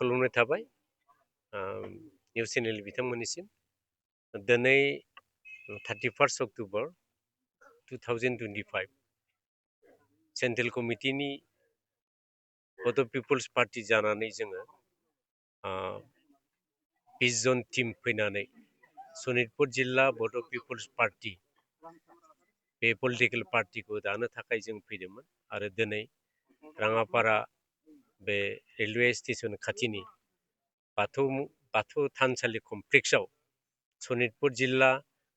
खुलुमनाय थाबाय news channel बिथांमोननिसिम दिनै 31 अक्ट'बर 2025 सेन्ट्रेल कमिटिनि बड' पिपल्स पार्टी जानानै जोङो 20 जन टीम फैनानै सनितपुर जिल्ला बड' पिपल्स पार्टी बे पलिटिकेल पार्टीखौ दानो थाखाय जों फैदोंमोन आरो दिनै राङापारा बे रेलवे स्टेशन खाथिनि बाथौ थानसालि कमप्लेक्सआव सनितपुर जिल्ला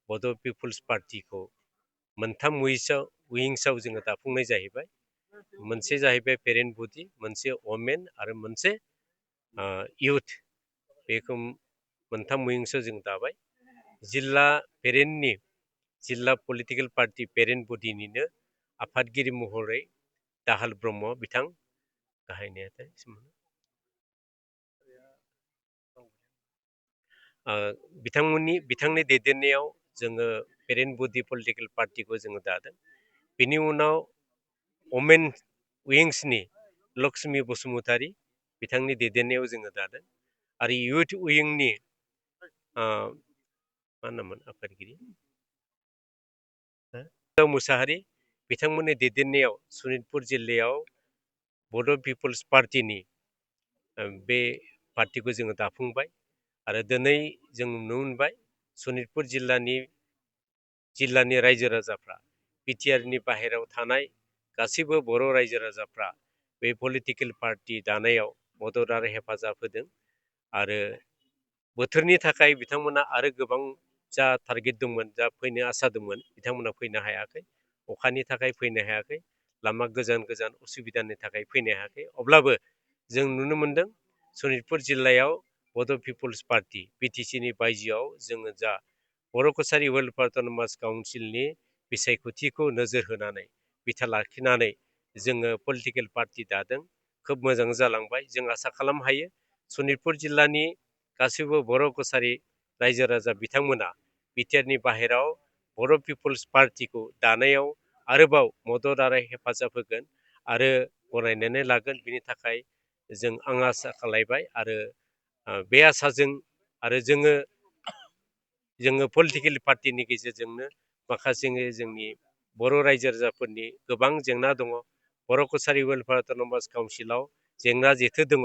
बड' पिपल्स पार्टीखौ मोनथाम विंसआव जोङो दाफुंनाय जाहैबाय। मोनसे जाहैबाय पेरेन्ट बडि, मोनसे वमेन आरो मोनसे इउथ। बेखौ मोनथाम विंसआव जों दाबाय। जिल्ला पलिटिकेल पार्टी पेरेन्ट बडिनिनो आफादगिरि महरै दाहाल ब्रह्म बिथां गाहायनायाथाय बिथांनि दैदेननायाव जोङो पेरेन्ट बडि पलिटिकेल पार्टीखौ जोङो दादों। बिनि उनाव वमेन विंसनि लक्ष्मी बसुमतारी बिथांनि दैदेननायाव जोङो दादों आरो इउथ विंनि मा होनोमोन आफादगिरि मुसाहारि बिथांमोननि दैदेननायाव सनितपुर जिल्लायाव बड' पिपल्स पार्टीनि बे पार्टीखौ जोङो दाफुंबाय आरो दिनै जों नुनो मोनबाय सनितपुर जिल्लानि रायजो राजाफ्रा बिटिआरनि बाहेरायाव थानाय गासैबो बर' रायजो राजाफ्रा बे पलिटिकेल पार्टी दानायाव मदद आरो हेफाजाब होदों आरो बोथोरनि थाखाय बिथांमोना आरो गोबां जा टारगेट दंमोन, जा फैनो आसा दंमोन, बिथांमोना फैनो हायाखै। अखानि थाखाय फैनो हायाखै, लामा गोजान उसुबिदानि थाखाय फैनो हायाखै। अब्लाबो जों नुनो मोनदों सनितपुर जिल्लायाव बड' पिपल्स पार्टी बिटिसिनि बायजोआव जोङो जा बर' कसारि वेलफेयार अट'नमास काउन्सिलनि बिसायख'थिखौ नोजोर होनानै बिथा लाखिनानै जोङो पलिटिकेल पार्टी दादों। खोब मोजां जालांबाय। जों आसा खालामनो हायो सनितपुर जिल्लानि गासैबो बर' कसारि रायजो राजा बिथांमोना बिटिआरनि बाहेराव बर' पिपल्स पार्टीखौ दानायाव आरोबाव मदद आरो हेफाजाब होगोन आरो गनायनानै लागोन। बिनि थाखाय आं आसा खालायबाय आरो बे आसाजों आरो जोङो पलिटिकेल पार्टीनि गेजेरजोंनो माखासे जोंनि बर' रायजो राजाफोरनि गोबां जेंना दङ। बर' कसारि वेलफेयार अट'नमास काउन्सिलाव जेंना जेथो दङ।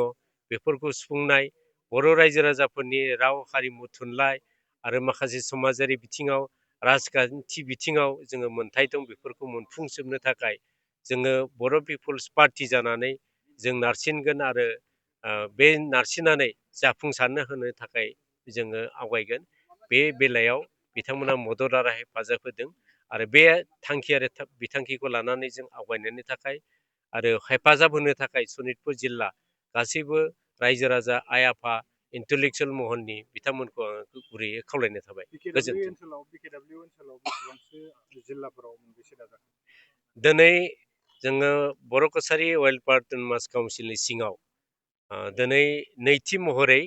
बेफोरखौ सुफुंनाय, बर' रायजो राजाफोरनि राव हारिमु थुनलाइ आरो माखासे समाजारि बिथिङाव राजखान्थि बिथिङाव जोङो मोन्थाय दं, बेफोरखौ मोनफुंजोबनो थाखाय जोङो बर' पिपल्स पार्टी जानानै जों नारसिनगोन आरो बे नारसिननानै जाफुंसारनो होनो थाखाय जोङो आवगायगोन। बे बेलायाव बिथांमोना मदद आरो हेफाजाब होदों आरो बे थांखि आरो बिथांखिखौ लानानै जों आवगायनायनि थाखाय आरो हेफाजाब होनो थाखाय सनितपुर जिल्ला गासैबो रायजो राजा, आइ आफा, इन्टेलेक्सुवेल महलनि बिथांमोनखौ आं गुरैयै खावलायनाय थाबाय। दिनै जोङो बर' कसारि वेलफेयार अट'नमास काउन्सिलनि सिङाव दिनै नैथि महरै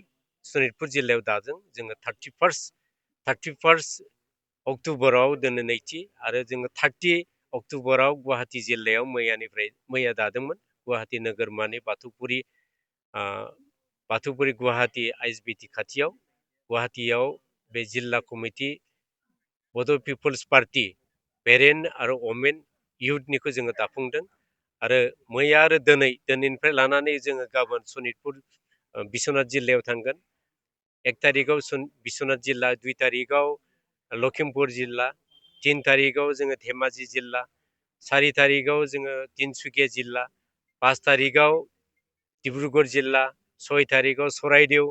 सनितपुर जिल्लायाव दादों। जोङो 31 अक्ट'बराव दिनै नैथि आरो जोङो 30 अक्ट'बराव गुवाहाटि जिल्लायाव मैया दादोंमोन। गुवाहाटि नोगोरमानि बाथौपुरि गुवाहाटि आइएसबिटि खाथियाव गुवाहाटियाव बे जिल्ला कमिटि बड' पिपल्स पार्टी पेरेन्ट आरो वमेन इउथनिखौ जोङो दाफुंदों आरो मैया आरो दिनैनिफ्राय लानानै जोङो गाबोन सनितपुर बिश्वनाथ जिल्लायाव थांगोन। 1 तारिखआव बिश्वनाथ जिल्ला, 2 तारिखआव लखिमपुर जिल्ला, 3 तारिखआव जोङो धेमाजि जिल्ला, 4 तारिखआव जोङो तिनसुकिया जिल्ला, 5 तारिखआव डिब्रुगड़ जिल्ला, 6 तारिखआव चराइदेव,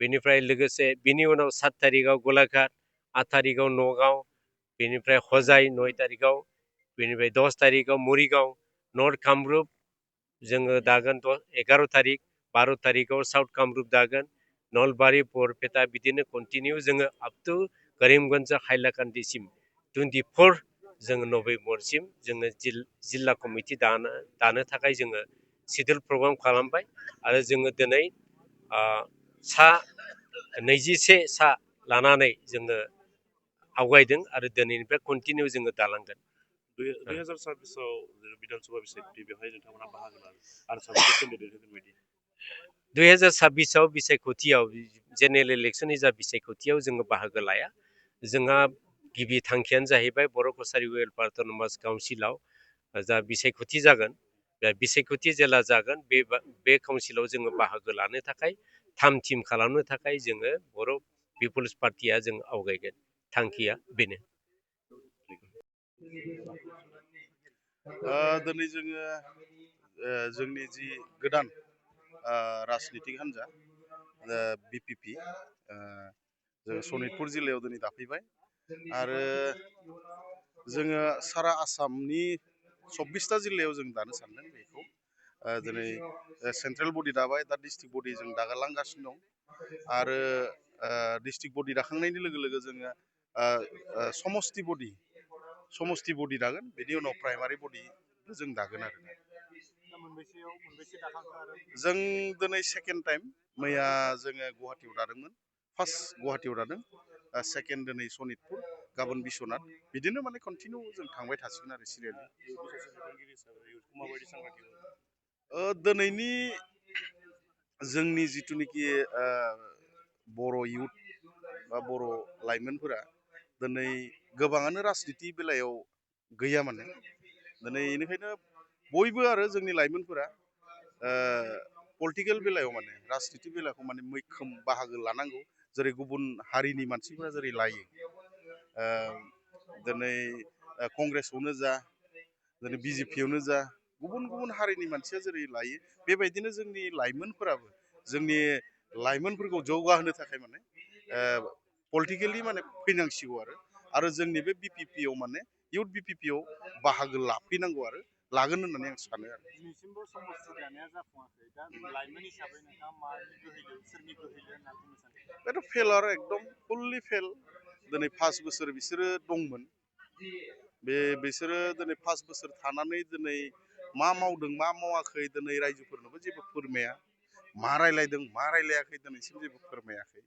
बेनिफ्राय लोगोसे बिनि उनाव 7 तारिखआव गलाघाट, 8 तारिखआव नगाव, बेनिफ्राय हजाइ 9 तारिखआव, बेनिफ्राय 10 तारिखआव मरिगाव, नर्थ कामरुप जोङो दागोन 11 तारिख, 12 तारिखआव साउथ कामरुप दागोन, नलबारि, बरपेटा, बिदिनो कन्टिनिउ जोङो आप टु करिमगन्ज हाइलाकान्दिसिम 24 जोङो नभेम्बरसिम जोङो जिल्ला कमिटि दानो थाखाय जोङो सिडुल प्रग्राम खालामबाय आरो जोङो दिनै 21 सा लानानै जोङो आवगायदों आरो दिनैनिफ्राय कन्टिनिउ जोङो दालांगोन। 2026आव बिधान सभा बिसायख'थि बेवहाय नोंथांमोना बाहागो लागोन आरो साबेसे केन्डिडेट होगोन बायदि? 2026आव बिसायख'थियाव जेनेरेल इलेक्सननि जा बिसायख'थियाव जोङो बाहागो लाया। जोंहा गिबि थांखियानो जाहैबाय बर' कसारि वेलफेयार अट'नमास काउन्सिलाव जा बिसायख'थि जागोन, बे बिसायख'थि जेला जागोन बे काउन्सिलाव जोङो बाहागो लानो थाखाय थाम थिम खालामनो थाखाय जोङो बर' पिपल्स पार्टिया जों आवगायगोन। थांखिया बेनो। दिनै जोङो जोंनि जि गोदान राजनितिक हान्जा BPP जों सनितपुर जिल्लायाव दिनै दाफैबाय आरो जोङो सारा आसामनि 24टा जिल्लायाव जों दानो सानदों बेखौ। दिनै सेन्ट्रेल बडि दाबाय, दा डिस्ट्रिक्ट बडि जों दागालांगासिनो दं आरो डिस्ट्रिक्ट बडि दाखांनायनि लोगो लोगो जोङो समस्ति बडि दागोन, बेनि उनाव प्राइमारि बडि जों दागोन आरो। जों दिनै सेकेन्ड टाइम, मैया जोङो गुवाहाटियाव दादोंमोन। फार्स्ट गुवाहाटियाव दादों, सेकेन्ड दिनै सनितपुर, गाबोन बिश्वनाथ, बिदिनो माने कन्टिनिउ जों थांबाय थासिगोन आरो सिरियालि। दिनैनि जोंनि जिथुनिखि बर' इउथ बा बर' लाइमोनफोरा दिनै गोबाङानो राजनिति बेलायाव गैया माने। दिनै बेनिखायनो बयबो आरो जोंनि लाइमोनफोरा पलिटिकेल बेलायाव माने राजनिति बेलाखौ माने मैखोम बाहागो लानांगौ, जेरै गुबुन हारिनि मानसिफोरा जेरै लायो। दिनै कंग्रेसआवनो जा, दिनै BJP-आवनो जा, गुबुन गुबुन हारिनि मानसिया जेरै लायो, बेबायदिनो जोंनि लाइमोनफोरखौ जौगाहोनो थाखाय माने पलिटिकेलि माने फैनांसिगौ आरो जोंनि बे BPP-आव माने इउथ BPP-आव बाहागो लाफैनांगौ आरो लागोन होननानै आं सानो आरो। दिनैसिमबो समस्ति दानाया जाफुङाखै। दा लाइमोन हिसाबै नोंथाङा मानि गोहोजों, सोरनि गोहोजों होनना बुंनो सानो? बेथ' फेल आरो एकदम फुल्लि फेल। दिनै 5 बोसोर बिसोरो दंमोन, बिसोरो दिनै 5 बोसोर थानानै दिनै मा मावदों मा मावाखै दिनै रायजोफोरनोबो जेबो फोरमाया। मा रायलायदों मा रायलायाखै दिनैसिम जेबो फोरमायाखै।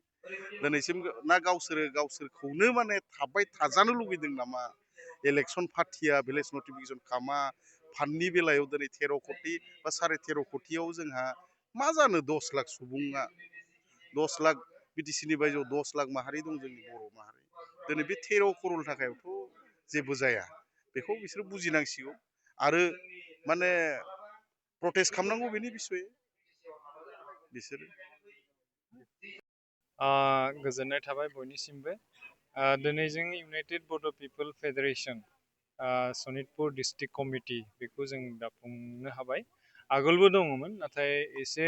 दिनैसिम ना गावसोरखौनो माने थाबाय थाजानो लुगैदों नामा, इलेक्सन फाथिया, भिलेज नटिफिकेसन खामा, फान्डनि बेलायाव दिनै 13 कौटि बा 13.5 कौटियाव जोंहा मा जानो 10 लाख सुबुङा, 10 लाख BTC-नि बायजोआव 10 लाख माहारि दं जोंनि बर' माहारि। दिनै बे 13 करोड़ थाखायथ' जेबो जाया, बेखौ बिसोरो बुजिनांसिगौ आरो माने प्रटेस्ट खालामनांगौ बेनि बिसयै बिसोरो। गोजोननाय थाबाय बयनिसिमबो। दिनै जों इउनाइटेड बड' पिपल फेडारेसन सनितपुर डिस्ट्रिक्ट कमिटि बेखौ जों दाफुंनो हाबाय। आगोलबो दङमोन, नाथाय एसे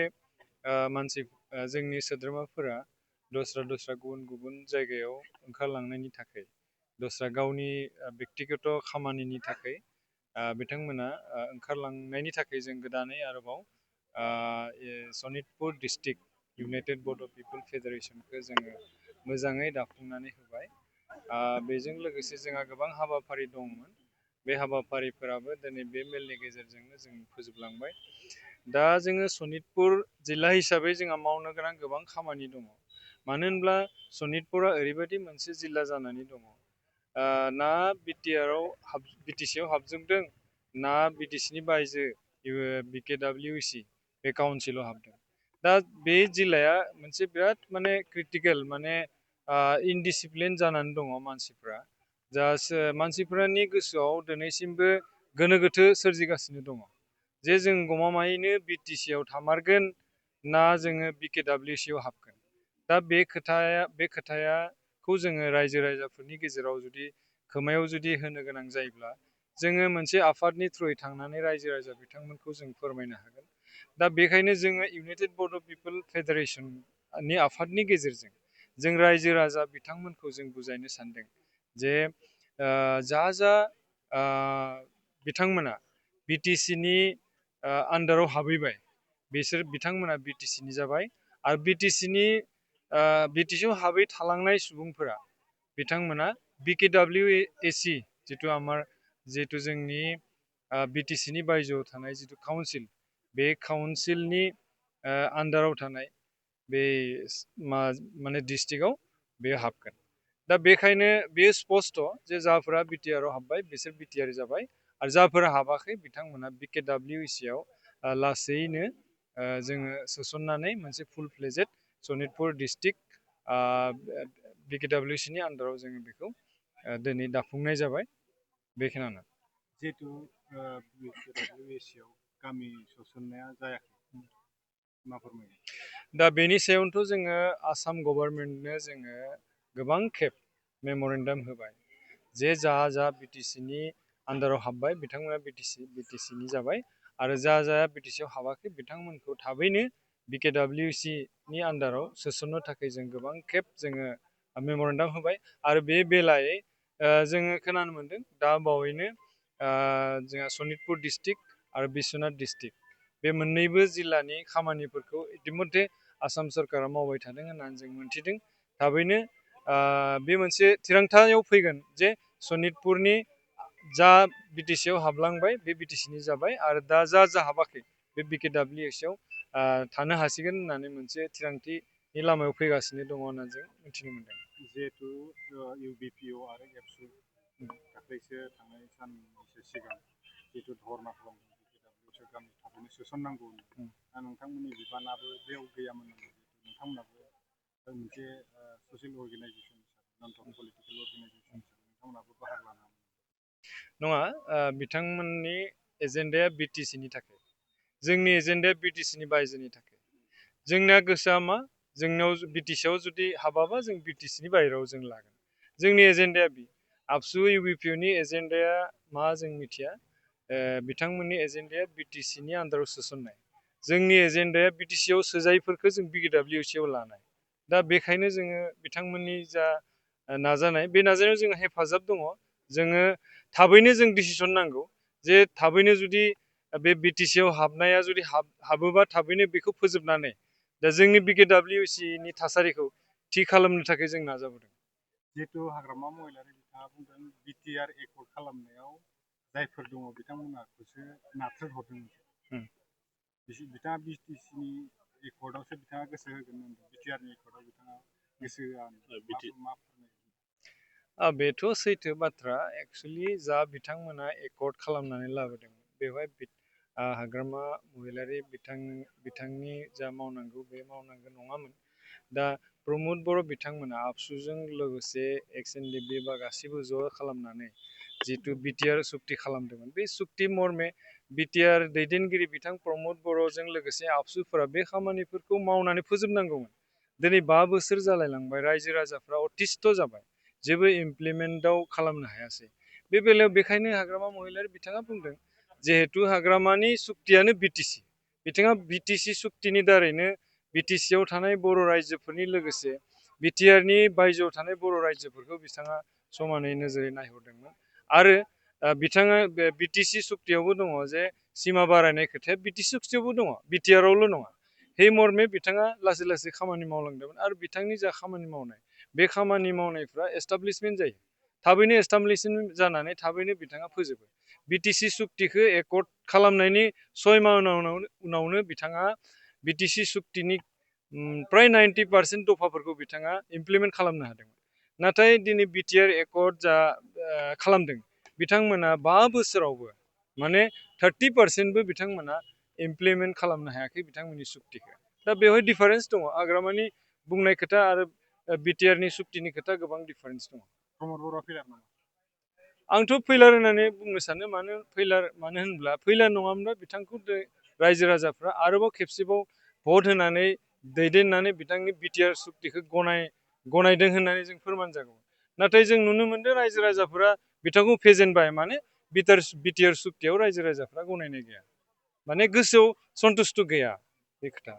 जोंनि सोद्रोमाफोरा दस्रा गुबुन गुबुन जायगायाव ओंखारलांनायनि थाखाय, दस्रा गावनि बेक्तिगत खामानिनि थाखाय बिथांमोना ओंखारलांनायनि थाखाय जों गोदानै आरोबाव सनितपुर डिस्ट्रिक्ट इउनाइटेड बड' पिपल फेडारेसनखौ जोङो मोजाङै दाफुंनानै होबाय। बेजों लोगोसे जोंहा गोबां हाबाफारि दंमोन, बे हाबाफारिफोराबो दिनै बे मेलनि गेजेरजोंनो जों फोजोबलांबाय। दा जोङो सनितपुर जिल्ला हिसाबै जोंहा मावनो गोनां गोबां खामानि दङ। मानो होनब्ला सनितपुरा ओरैबायदि मोनसे जिल्ला जानानै दङ, ना BTC-आव हाबजोबदों, ना BTC-नि बायजो BKWC बे काउन्सिलाव हाबदों। दा बे जिल्लाया मोनसे बिराद माने क्रिटिकेल, माने इनडिसिप्लिन जानानै दङ मानसिफ्रा। मानसिफोरनि गोसोआव दिनैसिमबो गोनो गोथो सोरजिगासिनो दङ, जे जों गमामायैनो BTC-आव थामारगोन ना जोङो BKWC-आव हाबगोन। दा बे खोथाखौ जोङो रायजो राजाफोरनि गेजेराव जुदि खोमायाव जुदि होनो गोनां जायोब्ला, जोङो मोनसे आफादनि थ्रुयै थांनानै रायजो राजा बिथांमोनखौ जों फोरमायनो हागोन। दा बेखायनो जोङो इउनाइटेड बड' पिपल फेडारेसननि आफादनि गेजेरजों जों रायजो राजा बिथांमोनखौ जों बुजायनो सानदों जे बिथांमोना BTC-नि आन्दाराव हाबहैबाय, बिथांमोना BTC-नि जाबाय, आरो BTC-आव हाबै थालांनाय सुबुंफोरा बिथांमोना BKWC जिथु जोंनि BTC-नि बायजोआव थानाय जिथु काउन्सिल, बे काउन्सिलनि आन्दाराव थानाय बे माने डिस्ट्रिक्टआव बे हाबगोन। दा बेखायनो बेयो स्पस्ट जे जायफोरा BTR-आव हाबबाय बिसोर BTR जाबाय, आरो जायफोरा हाबाखै बिथांमोना BKWC-आव लासैनो जोङो सोसननानै मोनसे फुल फ्लेजेड सनितपुर डिस्ट्रिक्ट BKWC नि आन्दाराव जोङो बेखौ दिनै दाफुंनाय जाबाय बेखिनियानो। जिहेतु BKWC आव गामि सोसननाया जायाखै मा फोरमायगोन? दा बेनि सायावनोथ' जोङो आसाम गभर्नमेन्टनो जोङो गोबां खेब मेम'रेन्डाम होबाय जे जा BTC नि आन्दाराव हाबबाय बिथांमोना BTC नि जाबाय आरो जा BTC आव हाबाखै बिथांमोनखौ थाबैनो BKWC नि आन्दाराव सोसननो थाखाय जों गोबां खेब जोङो मेम'रेन्डाम होबाय आरो बे बेलायै जोङो खोनानो मोन्दों दा बावैनो जोंहा सनितपुर डिस्ट्रिक्ट आरो बिश्वनाथ डिस्ट्रिक्ट बे मोननैबो जिल्लानि खामानिफोरखौ इतिमध्य आसाम सरकारा मावबाय थादों होननानै जों मोनथिदों। थाबैनो बे मोनसे थिरांथायाव फैगोन जे सनितपुरनि जा BTC आव हाबलांबाय बे BTC नि जाबाय आरो दा जा हाबाखै बे BKWC आव थानो हासिगोन होननानै मोनसे थिरांथिनि लामायाव फैगासिनो दङ होननानै जों मिथिनो मोन्दों। जिहेतु UBPO आरो एबसु दाख्लैसो थांनाय साननैसो सिगां जिहेतु धर्ना खालामदों BKWC गामि थाबैनो सोसननांगौ दा नोंथांमोननि बिबानाबो बेयाव गैयामोन नामा? नोंथांमोनाबो मोनसे ससियेल अर्गेनाइजेसन हिसाबै नन पलिटिकेल अर्गेनाइजेसन हिसाबै नोंथांमोनाबो बाहागो लानो हागोन? नङा, बिथांमोननि एजेन्डाया BTC नि थाखाय, जोंनि एजेन्डाया BTC नि बायजोनि थाखाय। जोंनिया गोसोआ मा जोंनियाव BTC आव जुदि हाबाबा जों BTC नि बाहेरायाव जों लागोन। जोंनि एजेन्डाया बि आबसु UBPO नि एजेन्डाया मा जों मिथिया। बिथांमोननि एजेन्डाया BTC नि आन्दाराव सोसननाय। जोंनि एजेन्डाया BTC आव सोजायैफोरखौ जों BKWC आव लानाय। दा बेखायनो जोङो बिथांमोननि जा नाजानाय बे नाजानायाव जोंहा हेफाजाब दङ। जोङो थाबैनो जों डिसिसन नांगौ जे थाबैनो जुदि बे BTC आव हाबनाया जुदि हाबोबा थाबैनो बेखौ फोजोबनानै दा जोंनि BKWC नि थासारिखौ थि खालामनो थाखाय जों नाजाबोदों। जिहेतु हाग्रामा महिलारि बिथाङा बुंदों BTR एकर्ड खालामनायाव जायफोर दङ बिथांमोनाखौसो नारथ्रोदहरदों। बिथाङा BTC नि एकर्डआवसो बिथाङा गोसो होगोन होनदों, BTR नि एकर्डआव बिथाङा गोसो होआ। बेथ' सैथो बाथ्रा। एक्सुवेलि जा बिथांमोना एकर्ड खालामनानै लाबोदों बेवहाय हाग्रामा महिलारि बिथांनि जा मावनांगौ बे मावनांगौ नङामोन। दा प्रमद बर' बिथांमोना आबसुजों लोगोसे XNDP बा गासिबो ज' खालामनानै जितु BTR सुक्ति खालामदोंमोन बे सुक्ति मर्मे BTR दैदेनगिरि बिथां प्रमद बर'जों लोगोसे आबसुफोरा बे खामानिफोरखौ मावनानै फोजोबनांगौमोन। दिनै 5 बोसोर जालायलांबाय, रायजो राजाफ्रा अतिस्थ' जाबाय, जेबो इमप्लिमेन्टआव खालामनो हायासै। बे बेलायाव बेखायनो हाग्रामा महिलारि बिथाङा बुंदों जिहेतु हाग्रामानि सुक्तियानो BTC, बिथाङा BTC सुक्तिनि दारैनो BTC आव थानाय बर' रायजोफोरनि लोगोसे BTR नि बायजोआव थानाय बर' रायजोफोरखौ बिथाङा समानै नोजोरै नायहरदोंमोन आरो बिथाङा बे BTC सुक्तियावबो दङ जे सिमा बारायनाय खोथाया BTC सुक्तियावबो दङ, BTR आवल' नङा। हे मर्मे बिथाङा लासै लासै खामानि मावलांदोंमोन आरो बिथांनि जा खामानि मावनाय बे खामानि मावनायफ्रा एस्टाब्लिशमेन्ट जायो। थाबैनो एस्टाब्लिशमेन्ट जानानै थाबैनो बिथाङा फोजोबो। BTC सुक्तिखौ एकर्ड खालामनायनि 6 माह उनावनो बिथाङा BTC सुक्तिनि प्राय 90% दफाफोरखौ बिथाङा इमप्लिमेन्ट खालामनो हादोंमोन। नाथाय दिनै BTR एकर्ड जा खालामदों बिथांमोना 5 बोसोरावबो माने 30%बो बिथांमोना इमप्लिमेन्ट खालामनो हायाखै बिथांमोननि सुक्तिखौ। दा बेवहाय डिफारेन्स दङ। हाग्रामानि बुंनाय खोथा आरो BTR नि सुक्तिनि खोथा गोबां डिफारेन्स दङ। प्रमद बर'आ फैलार नामा? आंथ' फैलार होननानै बुंनो सानो। मानो होनब्ला फैलार नङामोनब्ला बिथांखौ रायजो राजाफ्रा आरोबाव खेबसेबाव भट होनानै दैदेननानै बिथांनि BTR सुक्तिखौ गनायदों होननानै जों फोरमान जागौमोन। नाथाय जों नुनो मोनदों रायजो राजाफोरा बिथांखौ फेजेनबाय, माने BTR सुक्तियाव रायजो राजाफ्रा गनायनाय गैया, माने गोसोआव सन्तुष्ट गैया बे खोथा।